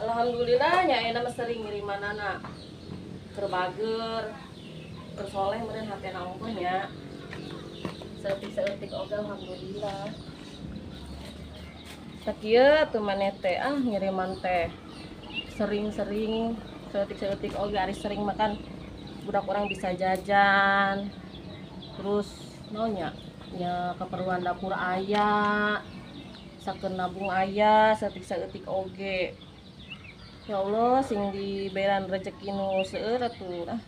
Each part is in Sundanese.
Alhamdulillah nya ayeuna mah sering ngirimanana. Keur bager, keur soleh meureun hatena ongkoh nya. Saeutik-saeutik oge alhamdulillah. Tah kieu tuh maneh teh ah ngiriman teh. Sering-sering saeutik-saeutik oge ari sering makan budak orang bisa jajan. Terus naon nya? Nya keperluan dapur aya, sakeun nabung aya, saeutik-saeutik oge. Ya Allah, sing diberan rezeki nu seueur atuh. Ah,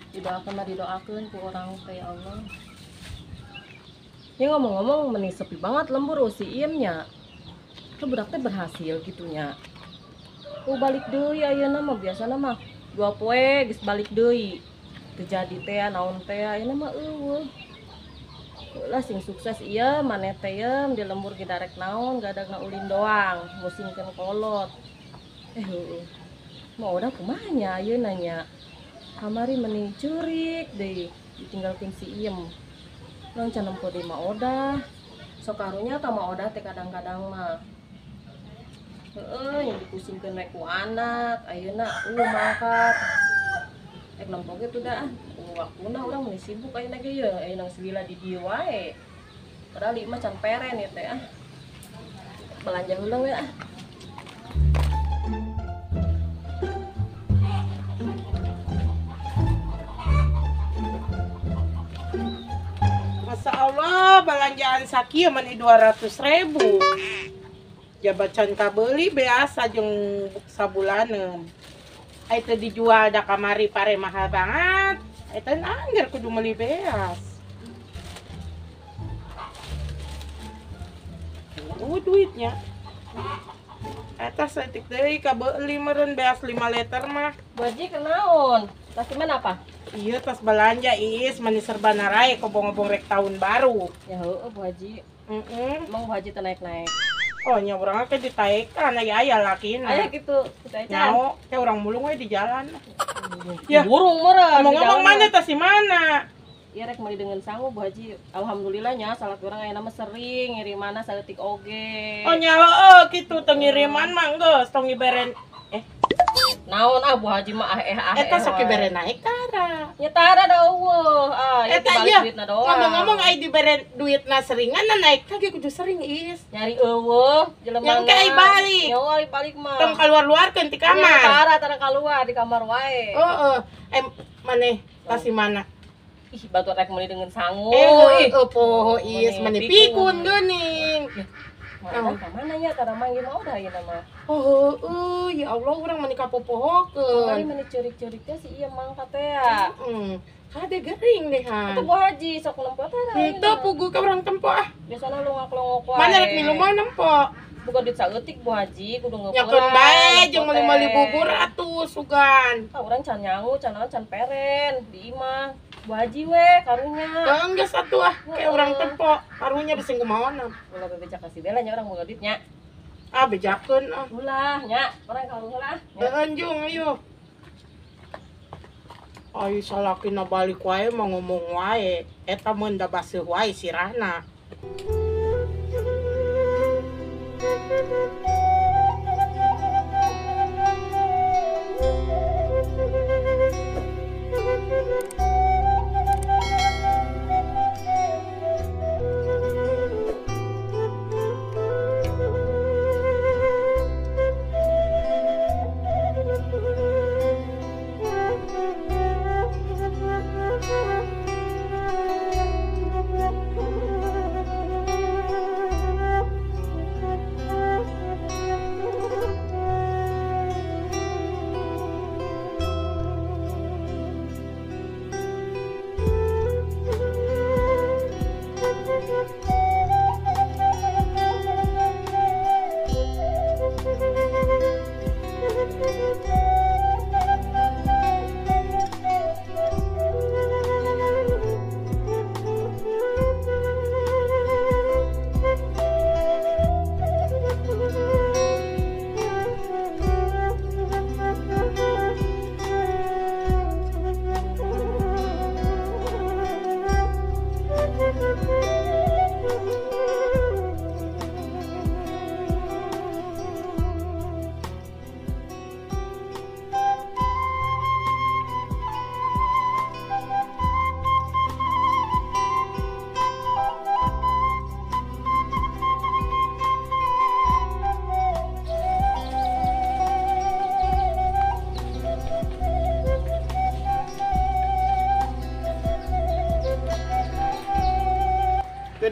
didoakeun mah didoakeun ku urang teh ya Allah. Ya ngomong-ngomong meni sepi banget lembur si Iem nya. Tuh budak teh berhasil gitu nya. Oh balik deui ayeuna mah biasana mah 2 poe geus balik deui. Teu jadi teh naon teh ayeuna mah eueuh. Lah sing sukses ieu maneh teh ye di lembur ge darek naon gadagna ulin doang, musingkeun kolot. Mau udah kumaha nya ayeuna nya. Kamari meni curik deui ditinggalkeun si Iem. Naon can nempo deui mah odah. Sok karunya ka mah odah teh kadang-kadang mah. Heeh, yang dipusingkeun we ku anak, ayeuna mangkat. Ek nempo ge tuh dah, waktuna urang meni sibuk ayeuna ge ye, ayeuna geus lila di dieu wae. Padahal ieu mah can peren ieu teh ah. Belanja heula we ah. Masya Allah, belanjaan sakieu meni 200.000. Jabat can kabeli biasa jeung sabulaneun. Ai teu dijual da kamari pare mahal banget. Eta angger kudu meuli beas. Oh, duitnya. Eta saeutik deui kabeli meureun beas 5 liter mah. Bu Haji kenaon? Tas mana apa? Iya tas belanja Iis meni serba narae kobong-obong rek tahun baru. Ya heueuh Bu Haji. Emang Bu Haji teu naik-naik. Oh nya urang teh ditaekan aya aya lakina. Aya kitu, ditaekan. Nyaho, teh urang mulung we di jalan. Ya burung meureun. Ngomong-ngomong mana tas si mana? Iya rek meuli dengan sangu Bu Haji. Alhamdulillah nya salah urang ayeuna mah sering ngirimanna saeutik oge. Oh nya heueuh kitu teu ngiriman mah geus tong ngiberen. Naon ah Bu Haji mah ah eh ah. Eta sok dibere naik tara. Nya tara da eueuh. Ah, ieu dibalik duitna doang. Ngomong-ngomong ai dibere duitna seringan na naik ka ge kudu sering Is. Nyari eueuh jelema. Yang ke ai balik. Nya ai balik mah. Tong kaluar-luarkeun ti kamar. Nya tara tara kaluar di kamar wae. Heeh. Maneh tas si mana? Ih, batur rek meuli dengan sangu. Ih, poho Is meni pikun geuning. Mana ka mana nya tara manggih mah udah ayeuna mah. Oh, heueuh, ya Allah urang meni kapopohokeun. Kamari meni ceurik-ceurik teh si ieu mangka teh ya. Heeh. Kade gering deh han. Atuh Bu Haji sok nempo teh. Henteu puguh ka urang tempo ah. Biasana longak-longok wae. Mana rek milu mah nempo. Bukan duit saeutik Bu Haji, kudu ngeupelan. Nyakeun bae jeung meuli-meuli bubur atuh sugan. Ah urang can nyangu, can naon can peren di imah. Bu Haji we karunya. Geus atuh ah, kayak urang tempo. Karunya bisi kumaha. Ulah bebeja ka si Bella nya urang boga duitnya. Ah bejakeun ah. Ulah nya, urang karunya lah. Heeh jung ayo. Ayo salakina balik wae mah ngomong wae. Eta mun da baseuh wae sirahna.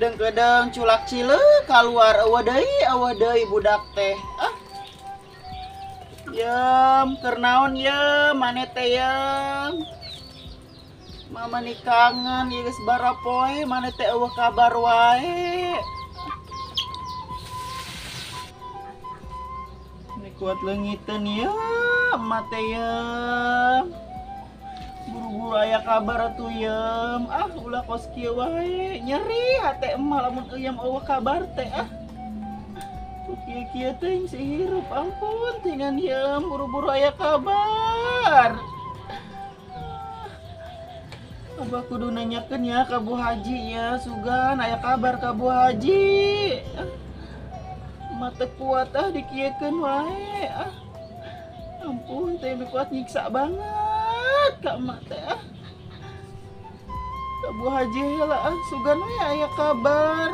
Kedeng-kedeng culak cileuk kaluar eueuh deui budak teh. Ah. Yem, keur naon ye maneh teh yem. Mama nih kangen ieu geus barapoe maneh teh eueuh kabar wae. Ini kuat leungiteun ye, emak teh yem. Buru-buru aya kabar atuh yem. Ah, ulah kos kieu wae. Nyeri hate emak lamun euy eueuh kabar teh ah. Kieu-kieu teh si hirup ampun tingan yem buru-buru aya kabar. Abah kudu nanyakeun ya ka Bu Haji ya, sugan aya kabar ka Bu Haji. Emak teu kuat ah dikieukeun wae ah. Ampun teh kuat nyiksa banget ka emak teh ah. Ka Bu Haji heula ah, sugan we aya kabar.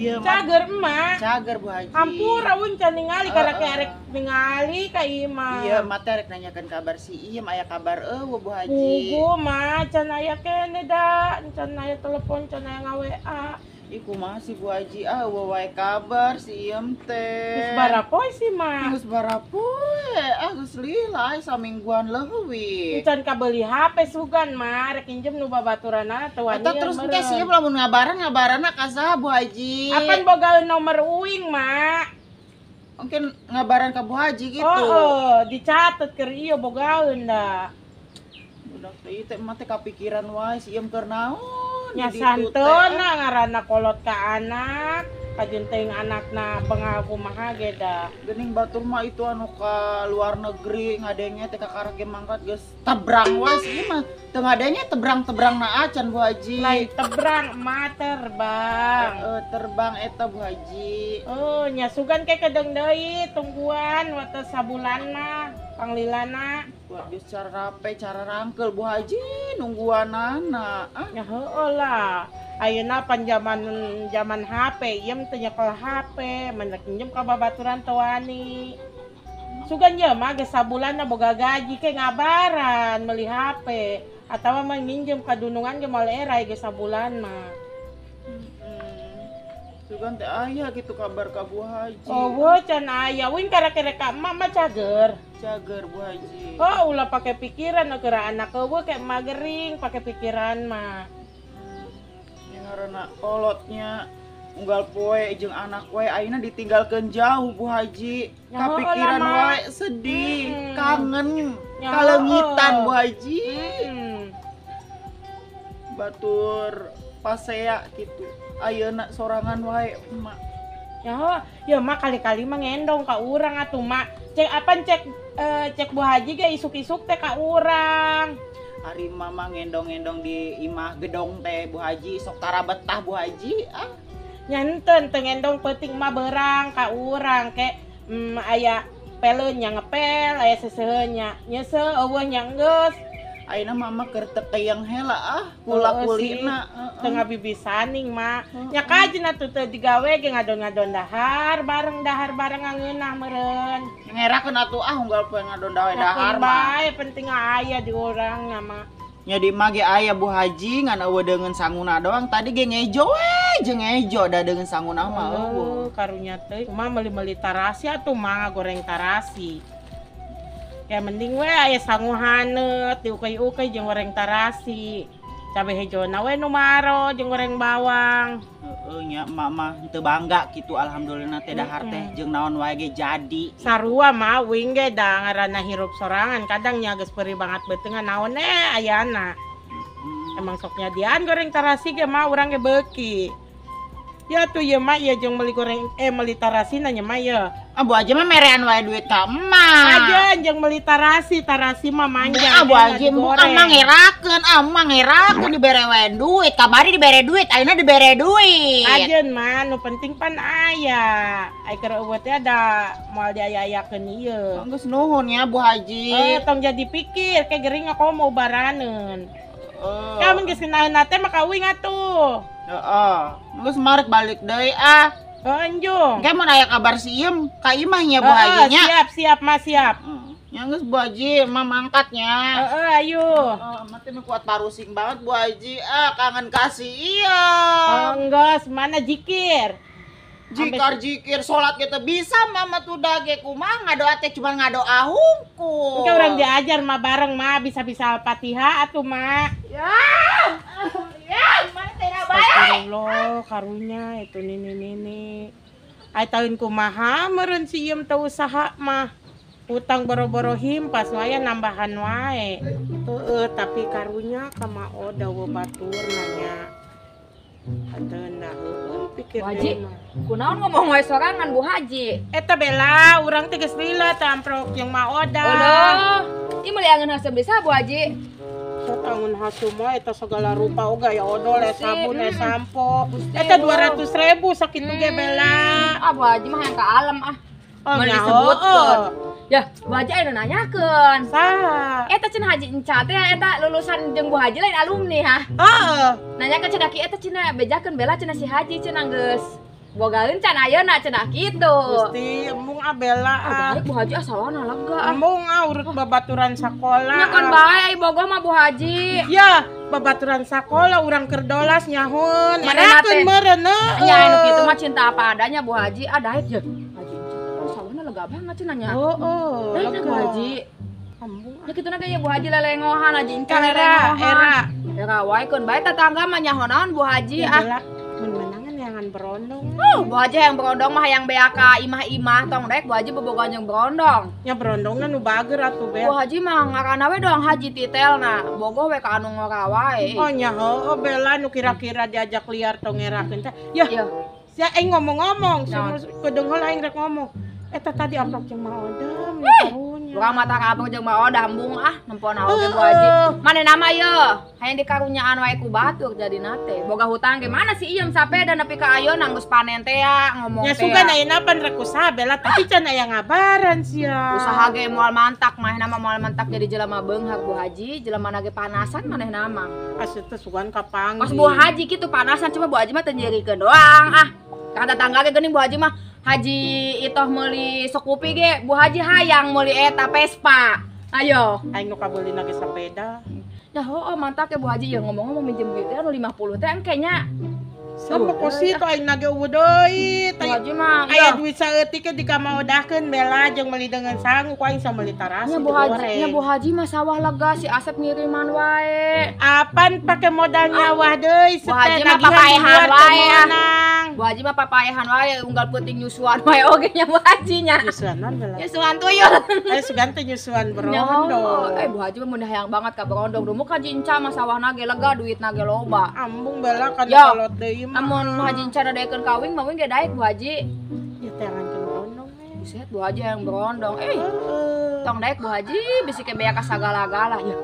Cager emak. Cager Bu Haji. Hampura uing can ningali karek arek ningali ka imah. Iya, emak teh rek nanyakeun kabar si Iem aya kabar eueuh Bu Haji. Pugu mah can aya keneh da, can aya telepon, can aya nga-WA. Ih kumaha sih Bu Haji ah eueuh wae kabar si Iem teh. Geus barapoe sih mah. Geus barapoe, ah geus lila samingguan leuwih. Can kabeuli HP sugan mah rek injem nu babaturanna teu wani. Eta terus engke si Iem lamun ngabaran-ngabaranna ka saha Bu Haji? Apan boga nomor uing mak. Mungkin ngabaran ka Bu Haji gitu. Oh, dicatet keur ieu bogaeun da. Budak teh ieu teh emak teh kapikiran wae si Iem keur naon. Nya santeuna ngaranna kolot ka anak, kajeun teuing anakna bengal kumaha ge da. Geuning batur mah itu anu ka luar negeri ngadenge teh kakarek ge mangkat geus tebrang wae si Iem mah. Teu ngadenge tebrang-tebrangna acan Bu Haji. Lain tebrang emak terbang. Heeh, terbang eta Bu Haji. Oh, nya sugan ke kedeung deui tungguan waktu sabulan mah panglilana. Buat geus cara rape, cara rangkel Bu Haji nungguanana. Ah. Ya heueuh lah. Ayeuna pan zaman HP, ieu teh nyekel HP, menek minjem ka babaturan teu wani. Sugan ye mah geus sabulanna boga gaji ke ngabaran meuli HP atawa mah minjem ka dunungan ge moal era geus sabulan mah. Sugan teh aya gitu kabar ka Bu Haji. Oh, can aya. Wing karek-karek ka emak mah cager. Cager Bu Haji. Oh, ulah pake pikiran keur anak eueuh kayak emak gering pake pikiran mah. Nya ngaranna kolotnya unggal poe jeung anak wae ayeuna ditinggalkeun jauh Bu Haji. Kapikiran wae sedih, kangen, kaleungitan Bu Haji. Batur pasea gitu. Ayeuna sorangan wae emak. Ya, ya mak kali-kali mah ngendong ka urang atuh mak. Cek apan cek cek Bu Haji ge isuk-isuk teh ka urang. Ari mama ngendong-ngendong di imah gedong teh Bu Haji sok tara betah Bu Haji ah. Nya henteu teu ngendong peuting mah beurang ka urang ke aya peleun nya ngepel, aya seseuheun nya nyeuseuh eueuh nya geus. Ayeuna mama keur teu keyeng heula ah, kula-kulina teu ngabibisaning mak. Nya kajeun atuh teu digawe ge ngadon-ngadon dahar bareng ngangeunah meureun. Ngerakeun atuh ah unggal poe ngadon dawe dahar mah. Bae penting aya di urang nya mah. Nya di mah ge aya Bu Haji ngan eueuh deungeun sanguna doang tadi ge ngejo we jeung ngejo da deungeun sanguna mah eueuh. Karunya teh mah meuli-meuli tarasi atuh mah goreng tarasi. Kayak mending we aya sangu haneut diukeuy-ukeuy jeung goreng tarasi. Cabe hijona we nu maro jeung goreng bawang. Heeh nya emak mah teu bangga kitu alhamdulillah teh dahar teh jeung naon wae ge jadi. Sarua mah uing ge da ngaranna hirup sorangan kadang nya geus peurih banget beuteungan naon ayana. Emang sok nyadian goreng tarasi ge mah urang ge beuki. Ya tuh ieu mah ieu jeung meuli goreng meuli tarasi nanya mah ieu. Ah Bu Haji mah merean wae duit ka emak. Aja jeung meuli tarasi, tarasi mah manja. Ah Bu Haji bukan mah ngerakeun, ah mah ngerakeun dibere wae duit, kamari dibere duit, ayeuna dibere duit. Ajeun mah nu penting pan aya. Ai keur eueuh teh ada moal diaya-ayakeun ieu. Geus nuhun ya Bu Haji. Tong jadi pikir ke gering aku mau baraneun. Kamu geus kenaeun teh maka uing atuh. Heeh. Geus marek balik deui ah. Heeh, enjung. Engke mun aya kabar si Iem ka imah nya Bu Haji nya. Siap, siap, Mas, siap. Nya geus Bu Haji, mah mangkat nya. Heeh, ayo. Heeh, mah teh kuat parusing banget Bu Haji. Ah, kangen kasih iya. Oh, enggeus, mana jikir. Jikar jikir salat kita bisa mama tuh dage kumaha ngadoa teh cuma ngadoa hungkul. Engke urang diajar mah bareng mah bisa-bisa Al-Fatihah atuh mah. Ya. Ya, mana teh bae. Astagfirullah, karunya itu nini-nini. Ai taun kumaha meureun si Iem teu usaha mah. Utang boro-boro himpas wae nambahan wae. Heeh, tapi karunya ka Mao dawa batur nanya. Ateuna heueuh pikir Bu Haji, kunaon ngomong wae sorangan Bu Haji? Eta Bella, urang teh geus lila teh amprok jeung Ma Oda. Eueuh, ieu meuli angeun haseum bisa Bu Haji. Sok angeun haseum mah eta segala rupa oge aya odol, aya sabun, aya sampo. Eta 200.000 sakitu ge Bella. Ah Bu Haji mah hayang ka alam ah. Oh, Mun disebutkeun. Ya, Bu Haji aya nu nanyakeun. Saha? Eta cenah Haji Enca teh eta lulusan jeung Bu Haji lain alumni ha. Heeh. Nanyakeun cenah ki eta cenah bejakeun Bella cenah si Haji cenah geus bogaeun can ayeuna cenah kitu. Gusti, embung ah Bella ah. Baik Bu Haji ah sawana lega ah. Embung ah urut babaturan sakola. Nya kan bae ai bogoh mah Bu Haji. Ya, babaturan sakola urang keur dolas nyahun. Marakeun meureun heueuh. Nya anu kitu mah cinta apa adanya Bu Haji ah daek ye. Haji sawana lega banget cenah nya. Heeh, lega Bu Haji. Embung. Ya kitu na ge Bu Haji lelengohan Haji Enca lelengohan. Era. Era wae keun bae tetangga mah nyaho naon Bu Haji ah. Mun menangan jangan berondong. Bu Haji yang berondong mah yang bea ka imah-imah tong rek Bu Haji bobogohan jeung berondong. Nya berondongna nu bager atuh Bel. Bu Haji mah ngaranna we doang Haji titelna. Bogoh we ka anu ngora wae. Oh nya heueuh Bella nu kira-kira diajak liar tong ngerakeun teh. Yah. Sia aing ngomong-ngomong, kedeung heula aing rek ngomong. Eta tadi amprok jeung Ma Oda karunya. Urang mah tah amprok jeung Ma Oda embung ah nempon oge Bu Haji. Manehna mah ye hayang dikarunyaan wae ku batur jadina teh. Boga hutang ge mana si Iem sapeda nepi ka ayeuna geus panen teh ngomong teh. Nya sugan ayeuna pan rek usaha Bella tapi can aya ngabaran sia. Usaha ge moal mantak manehna mah moal mantak jadi jelema beunghar Bu Haji, jelema na ge panasan manehna mah. Asup teh sugan kapanggih. Pas Bu Haji kitu panasan cuma Bu Haji mah teu nyerikeun doang ah. Ka tetangga ge geuning Bu Haji mah Haji itoh meuli Scoopy ge Bu Haji hayang meuli eta Vespa. Ayo, aing nu kabeulina ge sepeda. Dah heueuh mantap ke Bu Haji ya ngomong-ngomong minjem duit teh anu 50 teh engke nya. Sama kosi tuh aing nage eueuh deui. Bu Haji mah aya duit saeutik ge dikamaodahkeun Bella jeung meuli dengan sangu ku aing sameuli tarasi. Nya Bu Haji, nya Bu Haji mah sawah lega si Asep ngiriman wae. Apan pake modal nyawah deui Bu Haji mah papaehan wae. Bu Haji mah papaehan wae unggal peuting nyusuan wae oge nya Bu Haji nya. Nyusuan naon Bella? Nyusuan tuyul. Ayo sugan teh nyusuan berondong. Bu Haji mah mun hayang banget ka berondong. Dumuk Haji Enca mah sawahna ge lega duitna ge loba. Ambung Bella kan kolot deui mah. Amun Haji Enca daekeun ka wing mah wing ge daek Bu Haji. Ya teangankeun berondong we. Buset Bu Haji hayang berondong. Tong daek Bu Haji bisi ke bea ka sagala-gala ya.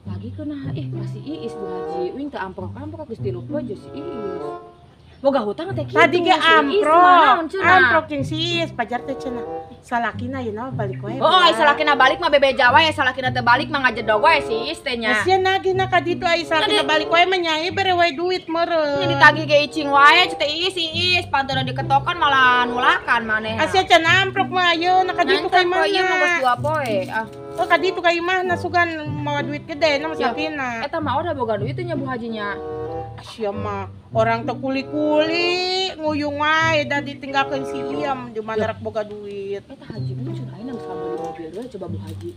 Lagi keuna kasih Iis Bu Haji. Wing teu amprok-amprok geus tilu poe jeung si Iis. Boga hutang teh kitu. Tadi ge amprok. Amprok jeung si Iis pajar teh cenah. Salakina ayeuna balik wae. Oh, ai salakina balik mah bebeja wae, salakina teu balik mah ngajedog wae si Iis teh nya. Sia nagihna ka ditu ai salakina balik wae mah nyai bere wae duit meureun. Nya ditagih ge icing wae teh Iis Iis pantona diketokan malah nulakan manehna. Asia can amprok mah ayeuna ka ditu ka imahna. Ieu mah geus 2 poe. Ah. Oh ka ditu ka imahna sugan mawa duit gede na mah salakina. Eta mah udah boga duit teh nya Bu Hajinya. Asia mah orang teh kuli-kuli nguyung wae da ditinggalkeun si Iem di mana rek boga duit. Eta Haji mun cenah ayeuna geus kameuli mobil we coba Bu Haji.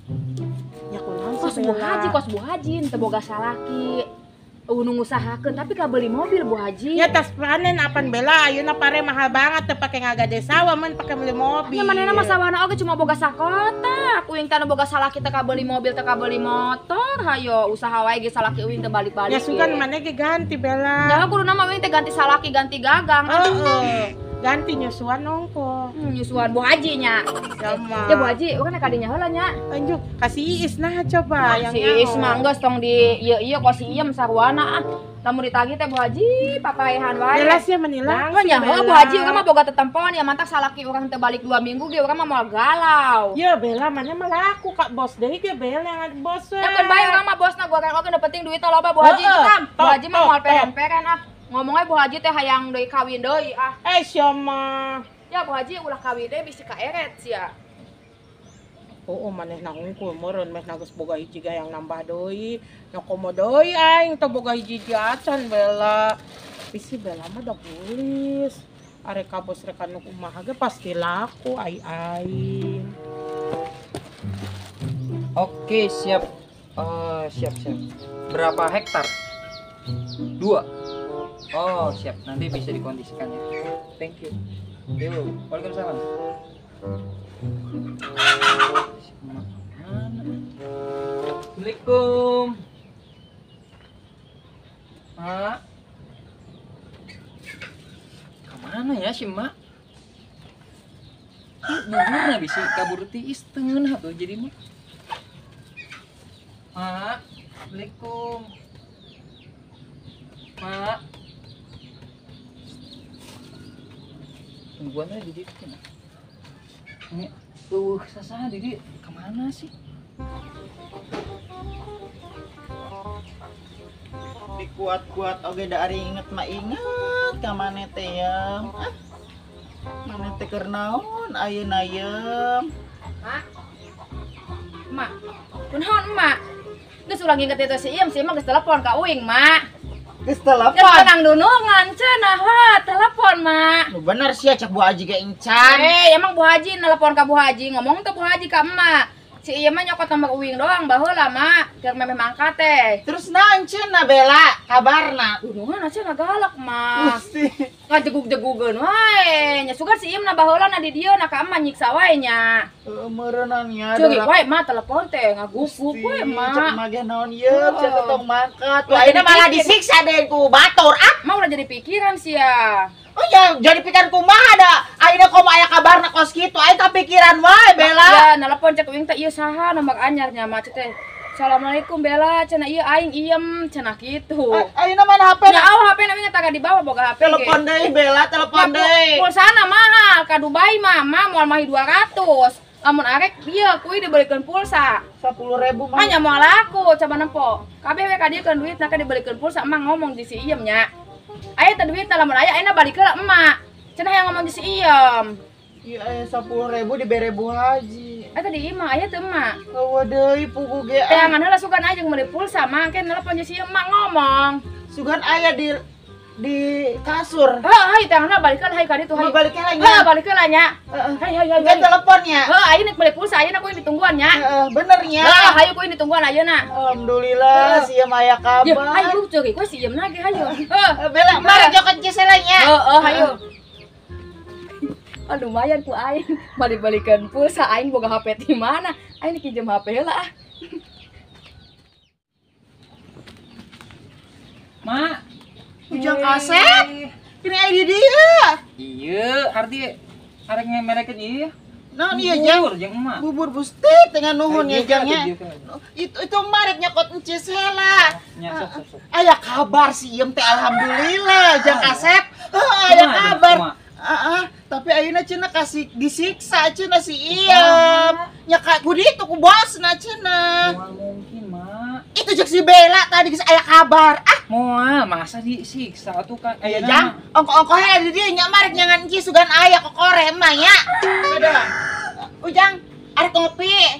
Nya kunaon sih Kos Bu Haji, kos Bu Haji teu boga salaki. Eueuh nu ngusahakeun tapi kabeli mobil Bu Haji. Ya tas panen apan Bella ayeuna pare mahal banget teu pake ngagade sawah mun pake beli mobil. Ya manehna mah sawahna oge cuma boga sakotak. Uing teh nu boga salaki teh kabeli mobil teh kabeli motor. Hayo usaha wae ge salaki uing teh balik-balik. Ya sugan maneh ge ganti Bella. Ya kuduna mah uing teh ganti salaki ganti gagang. Heeh. Ganti nyusuan nongko. Nyusuan Bu Haji nya. Sama. Ya Bu Haji, urang kadinya heula nya. Lanjut, kasih Iis nah coba yang si Iis mah geus tong di ieu ieu kos si Iem sarwana ah. Lamun ditagih teh Bu Haji papaehan wae. Jelas ya menilang. Oh nya heuh Bu Haji urang mah boga tetempon ya mantak salaki urang teu balik 2 minggu ge urang mah moal galau. Ya Bella maneh mah laku kak bos deui ge Bella yang bos. Ya keun bae urang mah bosna goreng oge nu penting duitna loba Bu Haji tam. Bu Haji mah moal peren-peren ah. Ngomongnya Bu Haji teh hayang deui kawin deui ah. Eh siapa? Ya Bu Haji ulah kawin deui bisi kaeret sia. Oh, manehna hungkul meureun meh geus boga hiji ga yang nambah deui. Nya komo deui aing teh boga hiji acan Bella. Bisi Bella mah da geulis. Arek ka bos rek anu kumaha ge pasti laku ai aing. Oke, siap. Siap, siap. Berapa hektar? 2. Oh, siap. Nanti bisa dikondisikan ya. Thank you. Yo, waalaikumsalam. Assalamualaikum. Mak. Kemana ya si Mak? Buburna bisa kabur tiis tengenah tuh jadi mah. Mak, assalamualaikum. Mak. Tungguan aja di dieu. Ini sasaha di dieu kemana sih? Dikuat-kuat oge da ari inget mah inget ka maneh teh yeum. Ah. Maneh teh keur naon ayeuna yeum? Mak. Mak. Kunaon emak? Geus ulah nginget itu si Iem, si Iem geus telepon ka uing, Mak. Geus telepon. Geus tenang dunungan cenah heuh telepon, Mak. Nu bener sia cek Bu Haji ge encan. Eh, emang Bu Haji nelpon ka Bu Haji, ngomong teh Bu Haji ka emak. Si Iem mah nyokot nomor uing doang baheula, Mak. Keur memeh mangkat teh. Terus naon cenah Bella kabarna? Dunungan cenah galak, Mak. Gusti. Ngajegug-jegugeun wae. Nya sugan si Iem na baheula na di dieu na ka emak nyiksa wae nya. Heueuh meureunnan nya. Ceuri wae Mak telepon teh ngagugug wae, Mak. Cek mah ge naon ieu, cek tong mangkat. Ayeuna malah disiksa deui ku batur ah. Mak ulah jadi pikiran sia. Oh ya, jadi pikiran kumaha da? Ayeuna komo aya kabarna kos kitu, aing kapikiran wae Bella. Ya, nelpon cek uing teh ieu saha nomor anyar nya Mak teh. Assalamualaikum Bella, cenah ieu aing iem cenah kitu. Ayeuna mana HP? Nya aw HP na uing teh dibawa boga HP. Telepon deui Bella, telepon deui. Pulsana mahal, ka Dubai mah mah moal mahi 200. Lamun arek ieu kuy dibelikeun pulsa. 10.000 mah. Nya moal laku coba nempo. Kabeh we ka dieu keun duitna ka dibelikeun pulsa emang ngomong di si iem nya. Aya teh duitna lamun aya ayeuna balik heula emak. Cenah yang ngomong di si iem. Ieu aya 10.000 dibere Bu Haji. Eta di imah aya teu emak. Eueuh deui pugu ge. Teangan heula sugan aja meuli pulsa mah engke nelpon jeung si emak ngomong. Sugan aya di kasur. Heuh, hayu teangan heula balik heula hayu ka ditu hayu. Balik heula nya. Heuh, balik heula nya. Heeh. Hayu hayu hayu. Engke telepon nya. Heuh, ayeuna meuli pulsa ayeuna kuy ditungguan nya. Heeh, bener nya. Heuh, hayu kuy ditungguan ayeuna. Alhamdulillah si Iem aya kabar. Hayu ceurik we si Iem na ge hayu. Heuh. Bella, mari jokot cisela nya. Heeh, hayu. Oh, lumayan ku aing balik-balikan pulsa aing boga HP di mana? Aing pinjam HP heula ah. Mak, ujang kaset. Ini aya di dieu. Iya, arti arek ngemerekeun ieu. Naon ieu jang? Bubur jeung emak. Bubur Gusti tengah nuhun ya jangnya. Itu marek nyokot encis heula. Nya sok sok. Aya kabar si Iem teh alhamdulillah jang kasep. Heuh, aya kabar. Heeh, tapi ayeuna cenah kasih disiksa cenah si Iem. Nya ka ku ditu ku bosna cenah. Moal mungkin, Mak. Itu jeung si Bella tadi geus aya kabar. Ah, moal masa disiksa atuh kan. Aya jang, ongko-ongko heula di dieu nya marek nyangan encis sugan aya kokore mah nya. Ada. Ujang, arek ngopi.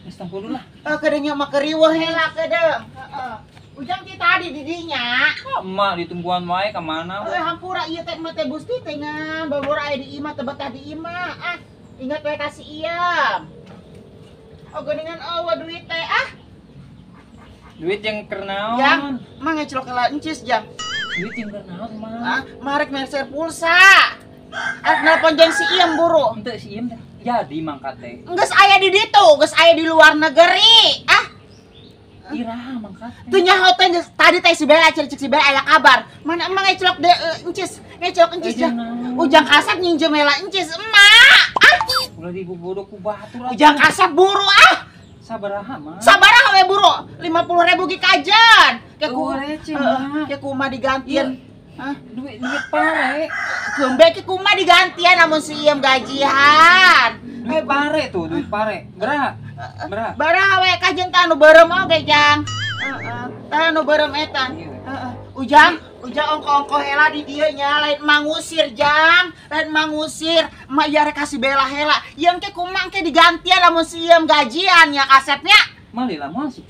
Geus tong kudu lah. Heuh, kedeung nya mah keriweuh heula kedeung. Heeh. Ujang ti tadi di dinya. Emak ditungguan wae ka mana? Heuh, hampura ieu teh mah teh Gusti teh ngan babor aya di imah teh betah di imah. Ah, ingat we ka si Iem. Oh, geuningan eueuh duit teh ah. Duit yang keur naon? Jang, mah ngecelok heula encis, Jang. Duit yang keur naon, mah? Ah, marek meser pulsa. Arek nelpon jeung si Iem buru. Henteu si Iem teh jadi mangkat teh. Geus aya di ditu, geus aya di luar negeri. Ah, iraha mangkat teh. Teu nyaho teh geus tadi teh si Bella cek si Bella aya kabar. Mana emang ngecelok de encis, ngecelok encis jang. Ujang Kasep nginjem heula encis emak. Ah, ulah dibobodo ku batur. Ujang Kasep buru ah. Sabaraha mah? Sabaraha we buru? 50.000 ge kajen. Ke ku ke kumaha digantian. Hah? Duit pare. Gembe ke kumaha digantian lamun si Iem gajian. Duit pare tuh, duit pare. Beraha? Beraha? Beraha we kajen tah anu beureum oge, Jang. Heeh. Tah anu beureum eta. Heeh. Ujang, ujang ongko-ongko hela di dieu nya, lain mangusir, Jang. Lain mangusir, emak ieu rek kasih Bella hela. Ieu engke kumaha engke digantian lamun si Iem gajian nya kasepnya. Mah lila moal sih.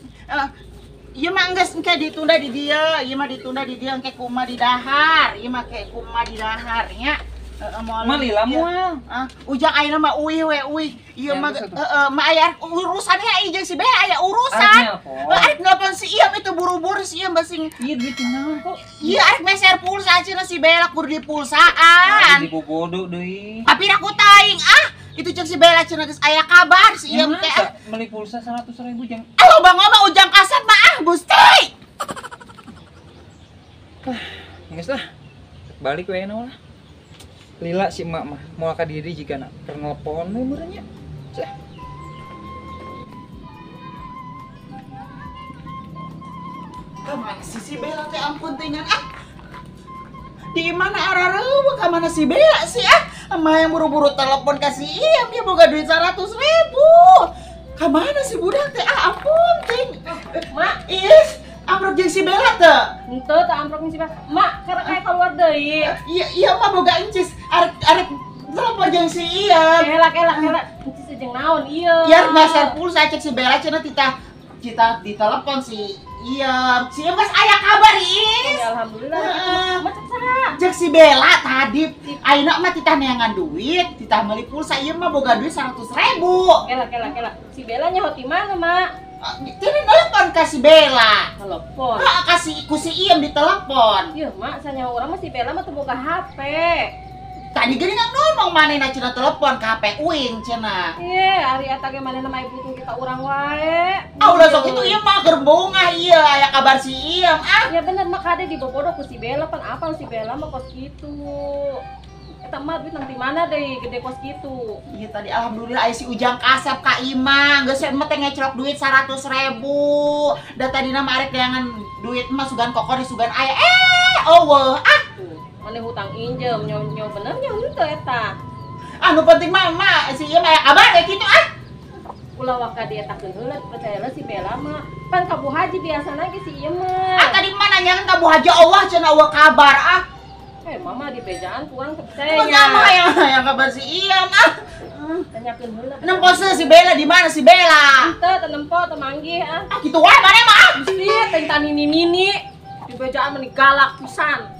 Ieu mah geus engke ditunda di dieu, ieu mah ditunda di dieu engke kumaha di dahar, ieu mah ke kumaha di dahar nya. Heeh moal. Mah lila moal. Ah, ujang ayeuna mah uih we uih. Ieu mah heeh mah aya urusan nya ieu jeung si Bella aya urusan. Arek nelpon si Iem itu buru-buru si Iem basing. Ieu duit naon kok? Ieu arek meser pulsa cenah si Bella kudu dipulsaan. Dibobodo deui. Tapi ku taing ah, itu cek si Bella cenah geus aya kabar si Iem teh. Meuli pulsa 100.000 jang. Ah loba ngomong Ujang Kasep mah ah Gusti. Ah, geus lah. Balik we lah. Lila si emak mah moal ka diri jigana keur nelpon we meureun nya. Cah. Ka mana sih si Bella teh ampun tingan ah. Di mana arareuweung ka mana si Bella sih ah? Emak yang buru-buru telepon ka si Iem dia boga duit 100.000. Ka mana si budak teh ah ampun ting. Mak, is amprok jeung si Bella teh. Henteu teh amprok jeung si Bella. Mak, karek aya keluar deui. Iya, iya mah boga encis arek arek telepon jeung si Iem. Kelak kelak kelak. Encis jeung naon ieu? Ya meser pulsa cek si Bella cenah titah cita ditelepon si Iem. Si Iem geus aya kabar is. Ya alhamdulillah. Mah cek saha? Cek si Bella tadi. Ayeuna mah titah neangan duit, titah meuli pulsa ieu mah boga duit 100.000. Kelak kelak kelak. Si Bella nyaho ti mana, Mak? Tini nelpon ka si Bella. Telepon. Heeh, kasih ku si Iem ditelepon. Ieu mak sanyaho urang mah si Bella mah teu boga HP. Tadi geuning ngomong manehna cenah telepon ka HP uing cenah. Ieu ari eta ge manehna mah ibu kita urang wae. Ah ulah sok itu ieu mah keur bungah ieu aya kabar si Iem ah. Ya bener mah kade dibobodo ku si Bella pan apal si Bella mah kos kitu. Eta mah duit nang di mana deui gede kos kitu. Iya tadi alhamdulillah aya si Ujang Kasep ka Imah geus we mah teh ngecelok duit 100.000. Da tadina mah arek neangan duit mah sugan kokor di sugan aya eueuh ah. Mane hutang injem nyo bener nya henteu eta. Anu penting mah emak si ieu mah aya kabar we kitu ah. Ulah waka dietakeun heula percayalah si Bella mah. Pan ka Bu Haji biasana ge si ieu mah. Ah tadi mah nanyakeun ka Bu Haji Allah cenah eueuh kabar ah. Mama di bejaan kurang percaya. Mah yang kabar si Iem ah. Tanyakeun heula. Nempo si Bella di mana si Bella? Henteu teu nempo teu manggih ah. Ah kitu wae maneh mah ah. Gusti teh nini-nini di bejaan meni galak pisan.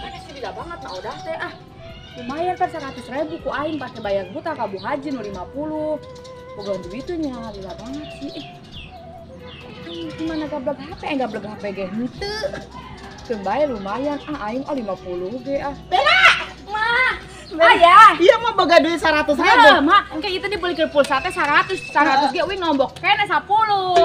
Mana sih bila banget mah udah teh ah. Lumayan kan 100.000 ku aing pake bayar hutang ka Bu Haji nu 50. Boga duitnya lila banget sih. Gimana gablek HP? Gablek HP ge henteu. Keun bae lumayan ah aing 50 ge ah. Bella! Mah. Ayah. Iya mah boga duit 100.000. Heeh, mah engke ieu teh dibelikeun pulsa teh 100, 100 ge uing nombok keneh 10.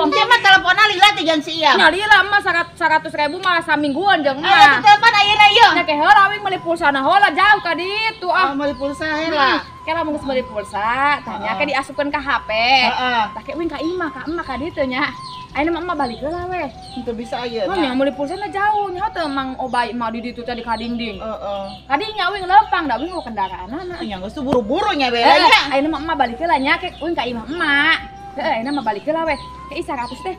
Engke mah teleponna lila teh jeung si Iem. Nya lila mah 100.000 mah samingguan jeung Ayo mah. telepon ayeuna ieu. Nya ke heula uing meuli pulsana heula jauh ka ditu ah. Meuli pulsa heula. Ke lamun geus meuli pulsa, tanya ke diasupkeun ka HP. Heeh. Tah ke uing ka imah ka emak ka ditu nya. Ayeuna mah emak balik heula we. Henteu bisa ayeuna. Mah nya meuli pulsana jauh nya teh Mang Obay mah di ditu teh di kadingding. Heeh. Kadinya uing lempang da uing eueuh kendaraanana. Nya geus buru-buru nya Bella nya. Ayeuna mah emak balik heula nya ke uing ka imah emak. Heeh, ayeuna mah balik heula we. Ke 100 teh.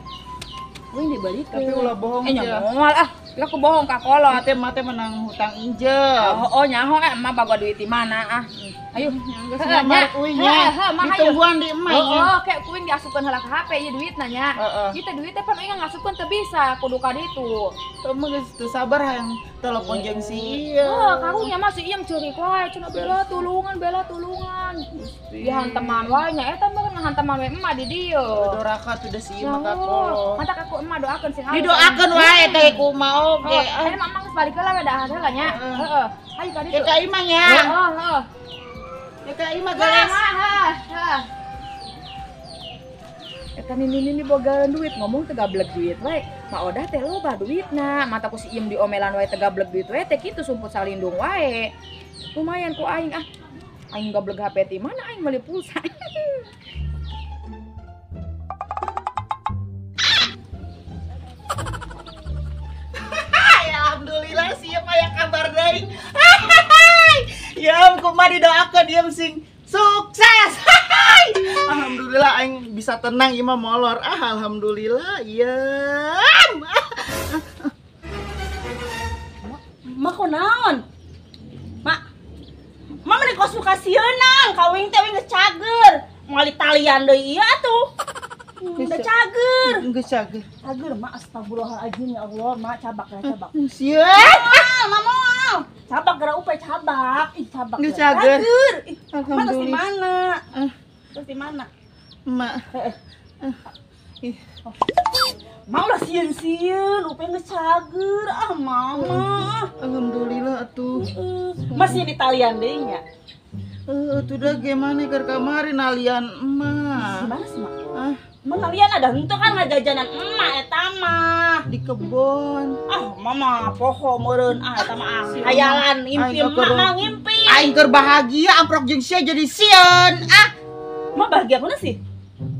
Uing dibelikeun. Tapi ulah bohong nya moal ah. Kira aku bohong ka kolot. Teh mah teh menang hutang injem. Oh, nyaho emak bawa duit di mana ah. Ayo, geus nyamar uing nya. Ditungguan di emak nya. Heeh, kayak kuing diasupkeun heula ka HP ieu duitna nya. Ieu teh duit teh pan uing ngasupkeun teu bisa kudu ka ditu. Teu mah geus teu sabar hayang telepon jeung si Iyem. Heuh, karunya mah si Iyem ceurik wae cenah Bella tulungan, Bella tulungan. Dihanteman wae nya eta mah ngahanteman we emak di dieu. Doraka tuh da si Iyem ka kolot. Matak aku emak doakeun sing alus. Didoakeun wae teh kumaha oge. Heeh, mah geus balik heula we dahar heula nya. Heeh. Ayo ka ditu. Ka imah nya. Heeh, heeh. Ya ka imah galas. Heeh. Eta nini boga duit ngomong teu gablek duit wae. Mak Odah teh loba duitna, mata ku si Iyem diomelan wae teu gablek duit wae teh kitu sumput salindung wae. Lumayan ku aing ah. Aing gablek HP ti mana aing meuli pulsa. Alhamdulillah si Iyem aya kabar deui. Yem kumaha didoakeun Iyem sing sukses. Alhamdulillah aing bisa tenang ieu mah molor. Ah alhamdulillah Iyem. Mak kunaon? Mak. Mak meni kos suka sieunang, ka uing teh uing geus cager. Moal talian deui ieu atuh. Udah cager. Geus cager. Cager mak astagfirullahaladzim ya Allah, mak cabak ya cabak. Sieun. Mak moal. Cabak gara upe cabak. Ih cabak. Geus cager. Ih, mak terus di mana? Terus di mana? Mak. Ih. Mak ulah sieun-sieun, upe geus cager. Ah mama. Alhamdulillah atuh. Masih di talian deui nya. Tuh dah gimana keur kamari nalian emak. Gimana sih mak? Ah, emang kalian ada henteu kan ngajajanan emak eta mah di kebon. Ah, mama poho meureun ah eta mah hayalan impi emak mah ngimpi. Aing keur bahagia amprok jeung sia jadi sieun. Ah, mak bahagia kuna sih?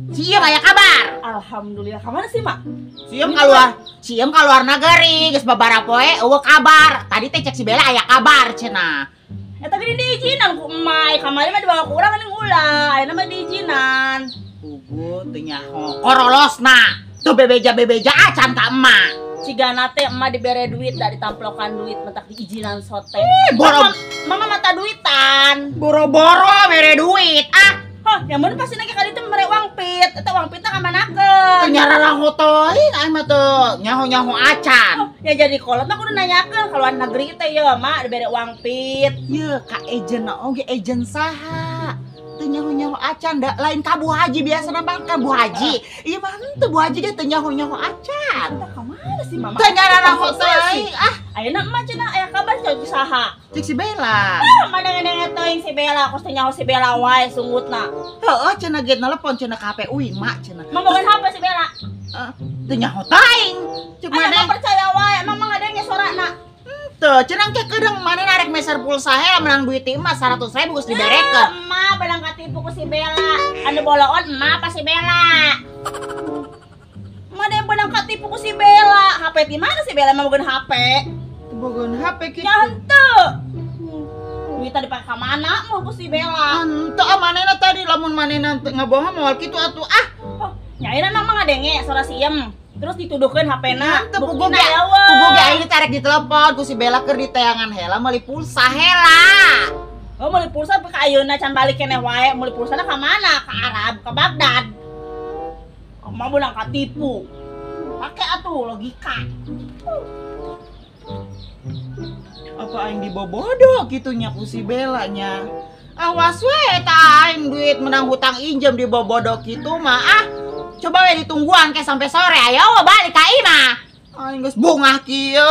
Si Iyem aya kabar. Alhamdulillah. Ka mana sih, Mak? Si Iyem keluar, si Iyem keluar nagari geus babara poe eueuh kabar. Tadi teh cek si Bella aya kabar cenah. Eta gini diizinan ku emak, kamari mah dibawa ku urang geuning ulah, ayeuna mah diizinan. Pugu teu nyaho. Korolosna, teu bebeja-bebeja acan ka emak. Cigana teh emak dibere duit da ditamplokan duit mentak diizinan sote. Boro mama mata duitan. Boro-boro mere duit ah. Hah, yang mun pasti lagi kali itu mere uang pit, eta uang pitna ka manakeun? Teu nyararaho teuing aing mah teu nyaho-nyaho acan. Oh, ya jadi kolot mah kudu nanyakeun ka luar negeri teh ye mak dibere uang pit. Ye ka ejenna oge ejen saha? Teu nyaho-nyaho acan da lain ka Bu Haji biasana mah ka Bu Haji. Ieu mah henteu Bu Haji ge teu nyaho-nyaho acan. Eta ka mana sih mama? Teu nyararaho teuing ah. Ayeuna emak cenah aya kabar cek saha? Cek si Bella. Ah, mana ngeuneh teuing si Bella, kos teu nyaho si Bella wae sungutna. Heueuh cenah ge nelepon cenah ka HP uing mak cenah. Mah boga HP si Bella. Teu nyaho teuing. Cek maneh percaya wae, emang mah ngadenge sorana. Henteu, cenah ke kedeung maneh narek meser pulsa heula menang duit ti emak 100.000 geus diberekeun. Emak benang katipu ku si Bella. Anu boloon emak pa si Bella. Emak deh benang katipu ku si Bella. HP di mana si Bella mah boga HP? Boga HP kitu. Ya henteu. Duitna dipake ka mana mah ku si Bella? Henteu ah manehna tadi lamun manehna ngabohong moal kitu atuh ah. Oh, nyaina mah ngadenge sora si Iyem. Terus dituduhkeun HP-na. Henteu puguh ge. Puguh ge aing ditarik di telepon ku si Bella keur diteangan heula meuli pulsa heula. Oh, meuli pulsa ka ayeuna can balik keneh wae, meuli pulsana ka mana? Ka Arab, ka Baghdad. Mah beunang katipu. Pake atuh logika. Apa aing dibobodo kitunya ku si Bella nya. Awas we eta aing duit menang hutang injem dibobodo kitu mah ah. Coba we ditungguan ke sampai sore ayo balik ka imah. Aing geus bungah kieu.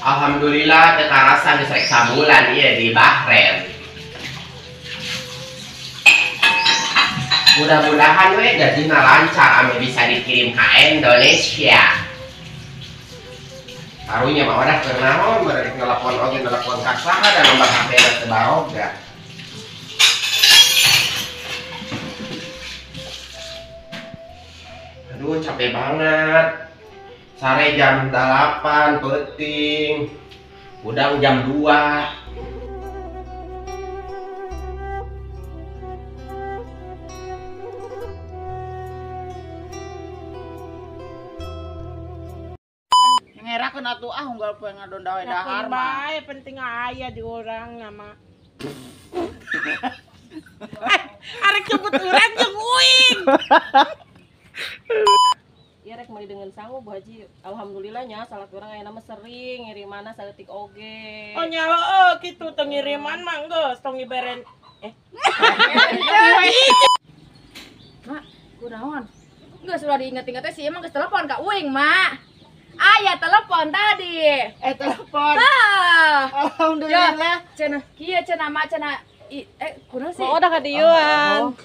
Alhamdulillah teu karasa geus rek sabulan ieu di Bahrain. Mudah-mudahan we gajina lancar ame bisa dikirim ka Indonesia. Karunya mah udah keur naon merek nelepon oge nelepon ka saha da nomor HP-na teu baroga. Aduh, capek banget. Sare jam 8 peuting. Udang jam 2. Ngerakeun atuh ah unggal poe ngadonda we dahar mah. Bae penting aya di urang nama. Arek nyebut urang jeung uing. Ieu rek meuli dengan sangu Bu Haji. Alhamdulillah nya salaki urang ayeuna mah sering ngirimana saeutik oge. Oh nya heueuh kitu teu ngiriman mah geus tong ngiberen. Mak, kunaon? Geus ulah diinget-inget teh si emang geus telepon ka uing, Mak. Aya telepon tadi. Telepon. Tah. Alhamdulillah. Cenah kieu cenah mak cenah kunaon sih? Oh, udah kadieuan.